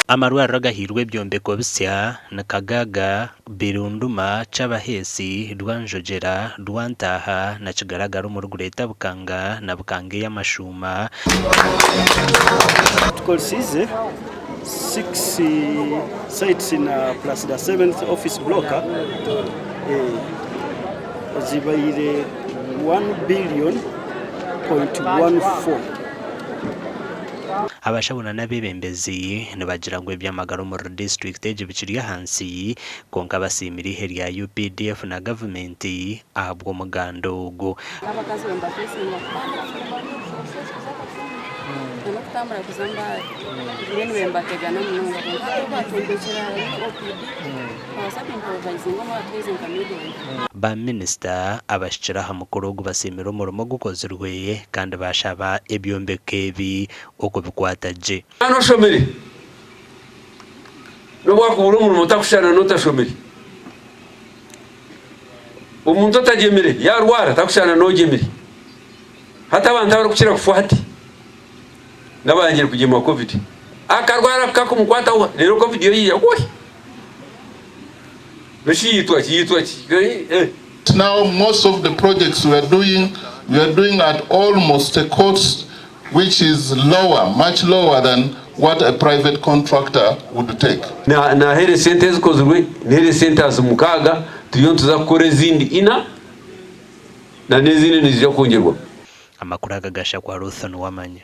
Amarwariro agahairwe ebyombeko bisya ni Kagaga, Birunduma, Kyabaheesi, Rwanjogyera, Rwantaaha na Kigaragara omuri Greater Bukanga na Bukanga ey'amashuuma. Tukoresiize 6 sites na plus the seventh office block ezibaire 1 billion point 14. Abashaho na n'abeebembezi nibagira ngu eby'amagara omuri disiturikiti egi bikiri ahansi kwonka basiimire eihe rya UPDF na gavumenti ahabw'omuganda ogu. Abakazi bo nibafeesinga kubanza n'okutambura kuza Mbale mbwenu be nibategana munonga kwonka hati obu baatwombekyera OPD nibabaasa kwimpurovayizinga omu batwaize nka midwife. Ba minisita abahikire aha mukoro ogu basiimire omurimo ogukozirwe kandi baashaba ebyombeko ebi okubikwata gye. Omwana oshomire n'obu akubura omurimo takushushana n'otashomire. Omuntu otagyemire yaarwara takushushana n'ogyemire. Hati abantu abarikukira kufa hati n'abarangire kugyemwa Covid. Akarwara kakumukwataho reero Covid yo yaija woi! Eshi yaitwa ki yaitwa ki eh. Now most of the projects we are doing, we are doing at almost a cost which is lower, much lower than what a private contractor would take. Naaheera esente ezikozirwe, niheera esente azi mukaaga, turiyo nituza kukora ezindi ina na n'ezindi niziija kwongyerwaho. Amakuru aga gashakwa Ruth Nuwamanya.